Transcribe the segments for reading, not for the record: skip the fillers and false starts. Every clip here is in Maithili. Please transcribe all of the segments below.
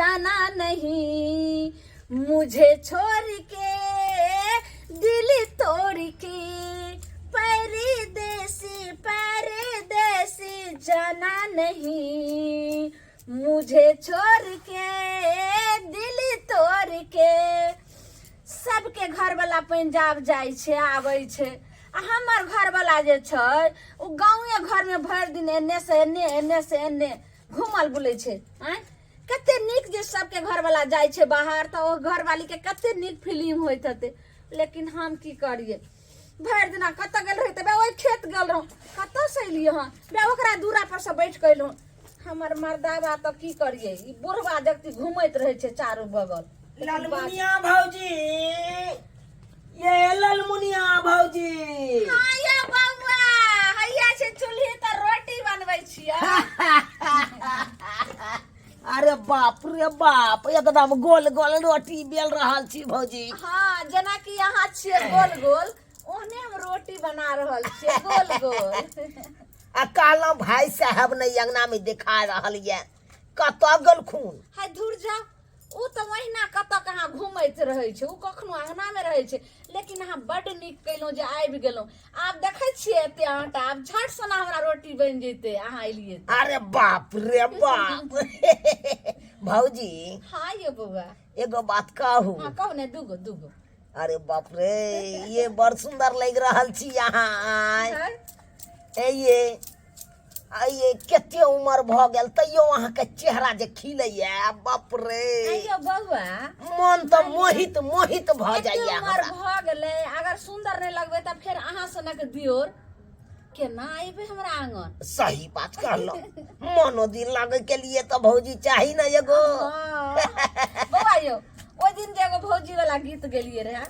जाना नहीं, मुझे छोड़ के दिल तोड़ के, परदेसी परदेसी जाना नहीं, मुझे छोड़ के दिल तोड़ के। सबके घरवला पंजाब जाइ छै आबै छै, आ हमर घरवला जे छै ओ गाँवे घरमे भरि दिन एन्ने से एन्ने एन्ने से एन्ने घूमल बुलै छै। आँय, कते नीक जे सबके घरवला जाइ छै बाहर तऽ ओ घरवालीके कते नीक फीलिंग होइत हेतै। लेकिन हम की करियै, भरि दिना कतऽ गेल रही तऽ बे ओहि खेत गेल रहौं, कतऽसँ एलियै हँ बे ओकरा दूरा पर से बैठ कऽ एलहुँ। हमर मर्दाबा तऽ की करियै, ई बुढ़वा जगती घूमैत रहै छै चारू बगल। ललमुनिया भौजी, ये ललमुनिया भौजी। हाँ ये बौआ, हैया छै चूल्ही तऽ रोटी बनबै छियै। अरे बाप रे बाप, एकदम गोल गोल रोटी बेल रहल छी भौजी। हाँ, जेना कि अहाँ छियै गोल गोल, ओहने हम रोटी बना रहल छियै गोल गोल। आ कहलहुँ भाई साहब नहि अंगना में देखा रहल ये, कतऽ गेलखुन? हाय धुर जा, ओ तऽ ओहिना कतऽ कहाँ घूमैत रहै छै, ओ कखनो अंगनामे रहै छै। लेकिन अहाँ बड्ड नीक केलहुँ जे आबि गेलहुँ। आब देखै छियै एते आटा, आब झट सना हमरा रोटी बनि जेतै अहाँ एलियै तऽ। अरे बाप रे बाप भौजी। हाँ यौ बौआ। एगो बात कहू? हाँ कहू ने। दूगो दूगो। अरे बाप रे, ये बड़ सुंदर लग रहल छी अहाँ। हैं? ए ये आ ये कते उमर भऽ गेल तैयो अहाँके चेहरा जे खिलैया, बाप रे। आइयो बौआ, मन तऽ मोहित मोहित भऽ एते जाइया उमर हमरा। भऽ गेलै, अगर सुंदर नहि लगबै तऽ फेर अहाँ सनक दियोर केना अयबै हमरा आंगन? सही बात कहलहुँ, मनो दिल लागै के लिए तऽ भौजी चाही ने एगो। हाँ। बौआ यौ, ओहि दिन जे एगो भौजी वाला गीत गेलियै रहे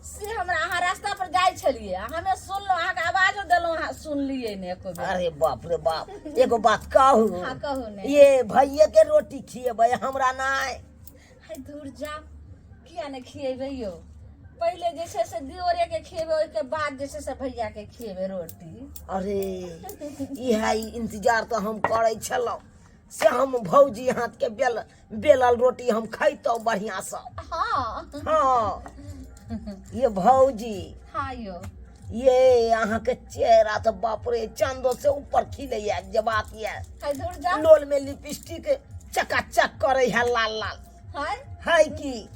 से हमरा अहाँ रास्ता पर जाइ छलियै आ हमे सुनलहुँ, अहाँके आवाजो देलहुँ, अहाँ सुनलियै ने एको बेर। अरे बाप रे बाप, एगो बात कहू? हाँ कहू ने। ये भैये के रोटी खिएबै, हमरा नहि? है दूर जा, किया ने खिएबै यौ? पहिले जे छै से दियोरे के खिएबै, ओहिके बाद जे छै से भैया के खिएबै रोटी। अरे इएह इंतजार तऽ हम करै छलहुँ, से हम भौजी हाथ के बेल बेलल रोटी हम खैतहुँ बढ़िआँसँ। हाँ। हाँ ये भौजी। हाँ यौ। ये अहाँके चेहरा तऽ बाप रे चांदो से ऊपर खिलैया जे बात ये। है दूर जा। लोल में लिपस्टिक चकाचक करे है लाल लाल। है है की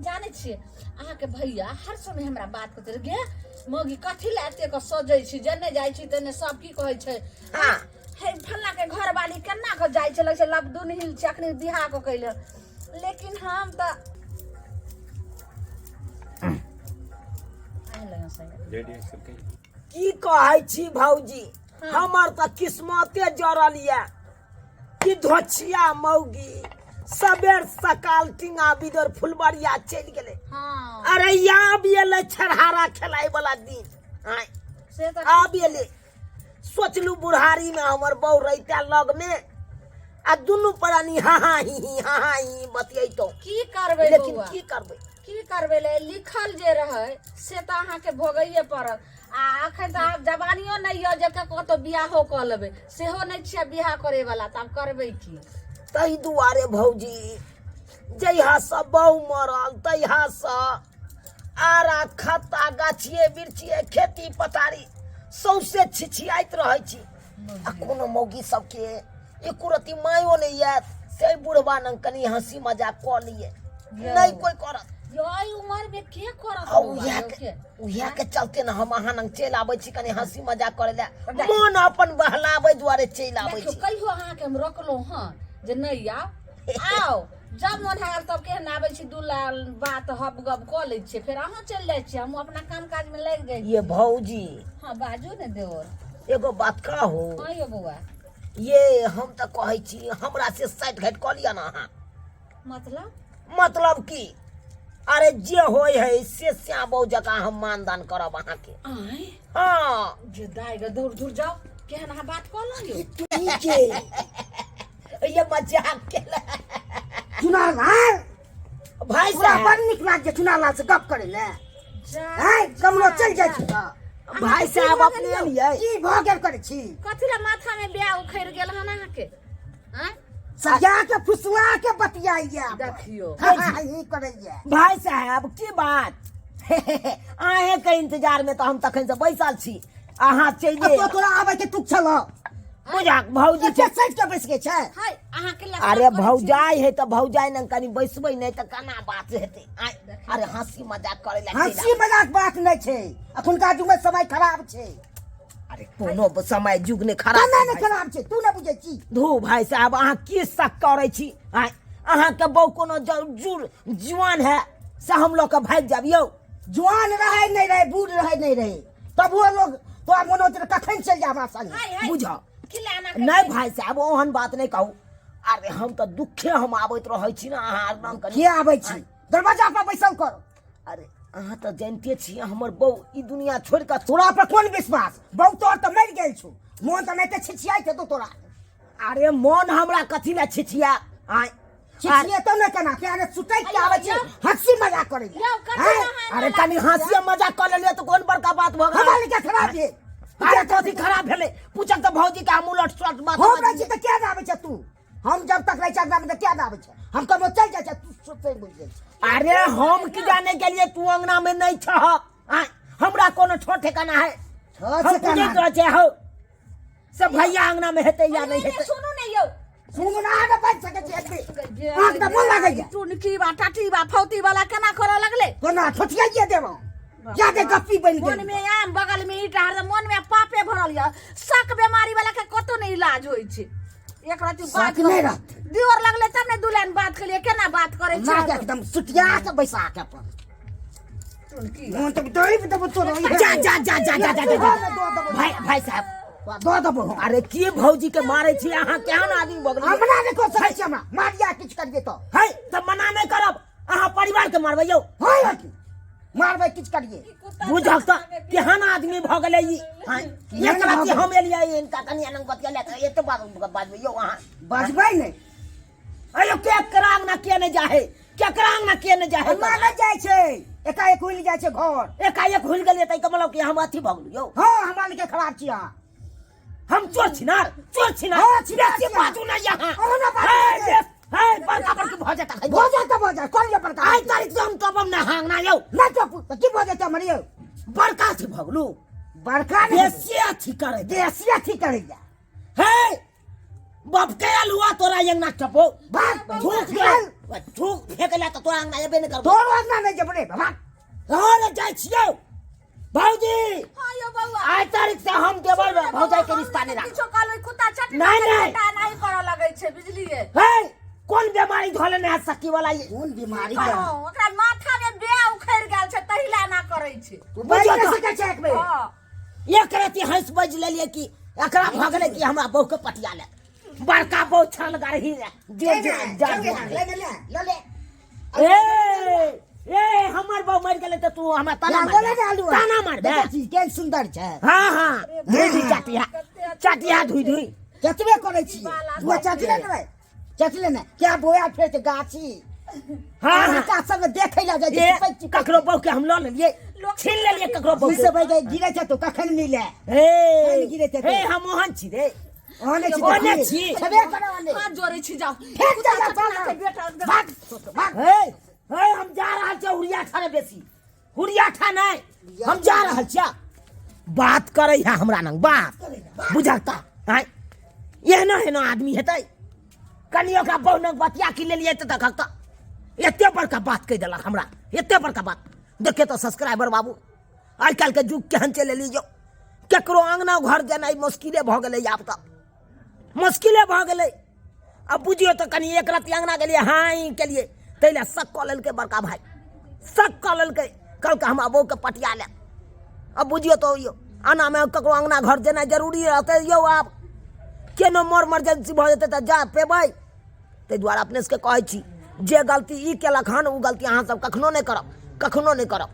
जानै छियै, अहाँके भैया हर समय हमरा बात कहते रहे, गे मौगी कथी लए एते कऽ सजै छी, जेने जाइ छी तेने सब की कहै छै। हाँ। हे फल्ला के घरवाली केना कऽ जाइ छै, लगै छै लबदुन हिल छै, अखनी बियाह कऽ कैले। लेकिन हम तऽ की कहै छी भौजी, हमर तऽ किस्मते जरल यऽ कि धोछिया मौगी सबेर सकाल टिंगा बिदर फुलबरिया चलि गेलै। हाँ। अरे आब एलै छरहारा खेलाय वाला दिन। आँय, से तऽ आब एलै। सोचलू बुढ़ारी में हमर बहू रहिता लग में आ दुनू प्राणी हा हा ही ही हा हा ही ही बतियैतौं। की करबै लेकिन बौआ? की करबै, की करबै, ले लिखल जे रहै से तऽ अहाँके भोगैये पड़त। आ अखन तऽ आब जवानियो नहि यऽ जे कतौ बियाहो कऽ लेबै, सेहो नहि छियै बियाह करे वाला, तऽ आब करबै की? ताहि दुआरे भौजी, जहिया से बहु मरल तहिया से आरा खत्ता गाछिए बिरछिए खेती पथारी सौंसे छिछियाइत रहै छी, आ कोनो मौगी सबके एको रत्ती मायो नहि आयत से बुढ़बा नंग कनी हंसी मजाक कऽ लिए। नहि कोइ करत। यौ, एहि उमर में के करत? आ बौआ, उएह यौ, के के? उएह के चलते ने हम अहाँ नंग चलि आबै छी कनी हंसी मजाक करै लए, मन अपन बहलाबै दुआरे चलि आबै देखियौ छी। कहियो अहाँके हम रोकलहुँ हँ जे नहि आउ? आउ, जब मन हैत तब केहन आबै छी, दू लाल बात हप गप कऽ लै छियै, फेर अहूँ चलि जाइ छियै, हमहूँ अपना काम काजमे लागि जाइ ये छी। भौजी। हँ बाजू ने देवर। एगो बात कहू? हँ यौ बौआ। ये हम तऽ कहै छी हमरा से साठि घाटि कऽ लिअ ने अहाँ। मतलब? मतलब की, अरे जे होइ है से श्यामो जकाँ हम मानदान करब अहाँके। आँय? हाँ। जे दाइ गे, दूर दूर जाउ, केहन अहाँ बात कहलहुँ यौ? ठीक है, ये मजाक केला। चुनालाल भाई तोरा साहब बड़ नीक लाग छै चुनालाल से गप करे ले। जा, आँय, कमरो चलि जाइ छी तऽ। भाई साहब अपने एलियै? की भऽ गेल करै छी? कथी लए माथा में ब्याह उखड़ि गेल हन अहाँके? आँय, सजा के फुसला के बतियाइया। देखियो। हाँ, हाँ, ई करैया। भाई साहब, की बात? अहें के इंतजार में तो हम तखन से बैसल छी, अहाँ चलि। आ तो तोरा आबै के तुक छल। बुझक भौजी। एते सटि के बैस के छै। हाय, अहाँ के लग। अरे भौजाई है तऽ भौजाई ने कनि बैसबै, नहि तऽ केना बात हेतै? आँय, अरे हंसी मजाक करे ला चलि। हंसी मजाक बात नहि छै, अखुनका युग में समय खराब छै। अरे कोनो समय युग नहि खराब केना छै नहि भाई। खराब छै? तू नहि बुझै छी। धू भाई साहब, अहाँ की शक करै छी? आँय, अहाँके बहु कोनो जुर जुआन है से हम लऽ कऽ भागि जाब यौ? जुआन रहै नहि रहै, बूढ़ रहै नहि रहै, तबुओ लोग तोरा मोन होइत रहै कखन चलि जा हमरा संगे। हाय हाय। बुझ खिलाना। नहि भाई साहब, ओहन बात नहि कहू। अरे हम तऽ दुखे हम आबैत रहै छी ने, अहाँ आर कनि के आबै छी? दरवाजा पर बैसल कर। अरे अहाँ तऽ जानिते छियै, हमर बहु ई दुनिया छोड़ि कऽ। तोरा पर कोन विश्वास? बहु तोहर तऽ मरि गेल छौ, मोन तऽ नहि छिछियाइ हेतौ तोरा। अरे मोन हमरा कथी लए छिछिया? आँय? छिछिए तो ने केना के? अरे सुतै के आबै छी, हंसी मजाक करै। यौ, कथी अहाँ? अरे कनि हंसी मजाक कऽ लेलियै तऽ कोन बड़का बात भऽ हमरा गेल? लिखे खराब भेल। अरे कथी खराब भेलै? पूछक तऽ भौजी के हम उलट सुलट बात। हम रहै छी तऽ किया नहि आबै छै तू? हम जब तक रहै छी अंगना में तऽ किया नहि आबै छै? हम कबो चलि जाइ छै, तू सोचै बुझि जाइ छै। अरे हम की जाने के लिए तू अंगना में नहीं छह? आँय, हमरा कोनो ठो ठिकाना है? ठो हम ठिकाना। बुझैत रहै छियै हौ से भैया अंगना में हेतै या नहीं हेतै। सुनू ने यौ। सुनू ना, अहाँ बाजि सकै छी एतबे? अहाँके तऽ मोन लागैया। टुनकी बा टाटी बा फौती वाला केना करऽ लगले? कोना ठोठियाइए देबौ, जादे गप्पी बनि मन गेल। में आम, बगल में ईटा, हरदम मन में पापे भरल यऽ। शक बीमारी वाला के कतौ नहि इलाज होइ छै। एक रति बात शक नहि रहतै। दियोर लगले तब ने दू लाइन बात केलिए, केना बात करै माँ के छै। एकदम सुटिया के बैसा के अपन टुनकी। मोन तऽ दबि देबो तोरा। जा जा जा जा जा जा जा। जा। भाई भाई साहब। दऽ देबो हम। अरे की भौजी के मारे छी? अहाँ केहन आदमी भऽ गेलियै? हमरा नहि कऽ सकै छी, हमरा मारिया किछु करियै तऽ। है तऽ मना नहि करब, अहाँ परिवार के मारबै यौ? हँ, की मारबै, किछु करियै। बुझक तऽ केहन आदमी भऽ गेलै ई। हाँ, एक राति हम एलियै हिनका कनि अनंग बतियेलै तऽ एते बात बाजबै यौ अहाँ? बजबै नहि। अयो केकरा अंगना के नहि जाहे, केकरा अंगना के नहि जाहे? हमरा नहि जाइ छै, एकाएक खुलि जाइ छै घर। एकाएक खुलि गेलै तऽ मतलब कि हम अथी भऽ गेलियै यौ? हँ, हमरा लिखे खराब छी अहाँ। हम चोर छिनार, चोर छिनार? हाँ, छिनार बेसी छिनार। बाजू नहि यहाँ। अहुँ ना बाजू। हे, नहि। हे, बड़का बड़की भऽ जेता। भऽ जाए तऽ भऽ जाए, कोन ये बड़का? आइ तारीख से हम टपब ना हांगना यौ। नहि टपू तऽ की भऽ जेतै हमर यौ? बड़का अथी भऽ गेलू। बड़का नहि। बेसी अथी करै। बेसी अथी करैया। हे बाप के आलुआ, तोरा अंगना टपो। भाग। थूक निकल। थूक फेकला तऽ तोरा अंगना एबे नहि करबो। तोरो अंगना नहि जेबै रे बाबा। अरे जाइ छियौ भौजी। हाँ यौ बौआ। आइ तारीख से हम देवर भौजाई के रिश्ता नहि राखब। किछो कहलहुँ, कुत्ता चट नहि, नहि। नहीं करऽ लगै छै, बुझलियै? हे कोन बीमारी धोले ने सकी वाला ई? कोन बीमारी के? हँ, ओकरा माथा में बे उखड़ि गेल छै, तहि ला एना करै छै। तू बाजि नहि सकै छै एक बेर। हँ। एक रति हंस बजि लेलियै कि एकरा भऽ गेलै कि हमरा बहु के पटिया ले बड़का बहु छल गरही जे जे जा। ले ले ले ले ले। ए ए, हमर बहु मरि गेलै तऽ तू हमरा ताना ले ले मार, आलू। ताना मार। देखै छी केहन सुन्दर छै? हाँ हाँ, धुइ धुइ चटिया चटिया धुइ धुइ। चचबे करै छी बुआ, चचले ने रे, चचले ने क्या बोया फेर छै गाछी। हाँ हाँ। लड़का सब देखै लए जाइ छै। ए चिपैक चिपैक। ककरो बहु के हम लऽ लेलियै, छीन लेलियै ककरो बहु ई के। सब जे गिरै छै तो कखन मिले? हे पानि गिरै छै। हे, हम ओहन छी रे? ओहने छी। ओहने छी। छेबे करै ओहने। हाथ जोड़ै छी, जाउ। फेर जा जा कुत्ता के बेटा। भाग भाग। हे हे, हम जा रहल छियै हुरिया ठाने, बेसी हुरिया ठा नहि, हम जा रहल छियै। बात करै है हमरा नंग बात, बुझलता? आँय, एहनो एहनो आदमी हेतै? कनि ओकरा बहु नंग बतिया की लेलियै तऽ देखक तऽ एते बड़का बात कहि देलक हमरा, एते बड़का बात। देखियौ तऽ सब्सक्राइबर बाबू, आइ काल्हिके युग केहन चलि एली यौ, केकरो अङ्गना घर जेनाइ मुश्किले भऽ गेलै आब, तऽ मुश्किले भऽ गेलै। आब बुझियौ तऽ कनि एक रति अङ्गना गेलियै, हाँ केलियै, ताहि लए शक कऽ लेलकै बड़का भाय, शक कऽ लेलकै, कहलकै हमरा बहूके पटिया ले। आब बुझियौ तऽ यौ, आनामे ककरो अङ्गना घर जेनाइ जरूरी रहतै यौ? आब केनो मर इमरजेंसी भऽ जेतै तऽ जा पेबै? ताहि दुआरे अपने सबके कहै छी, जे गलती ई केलक हन ओ गलती अहाँसब कखनो नहि करब, कखनो नहि करब।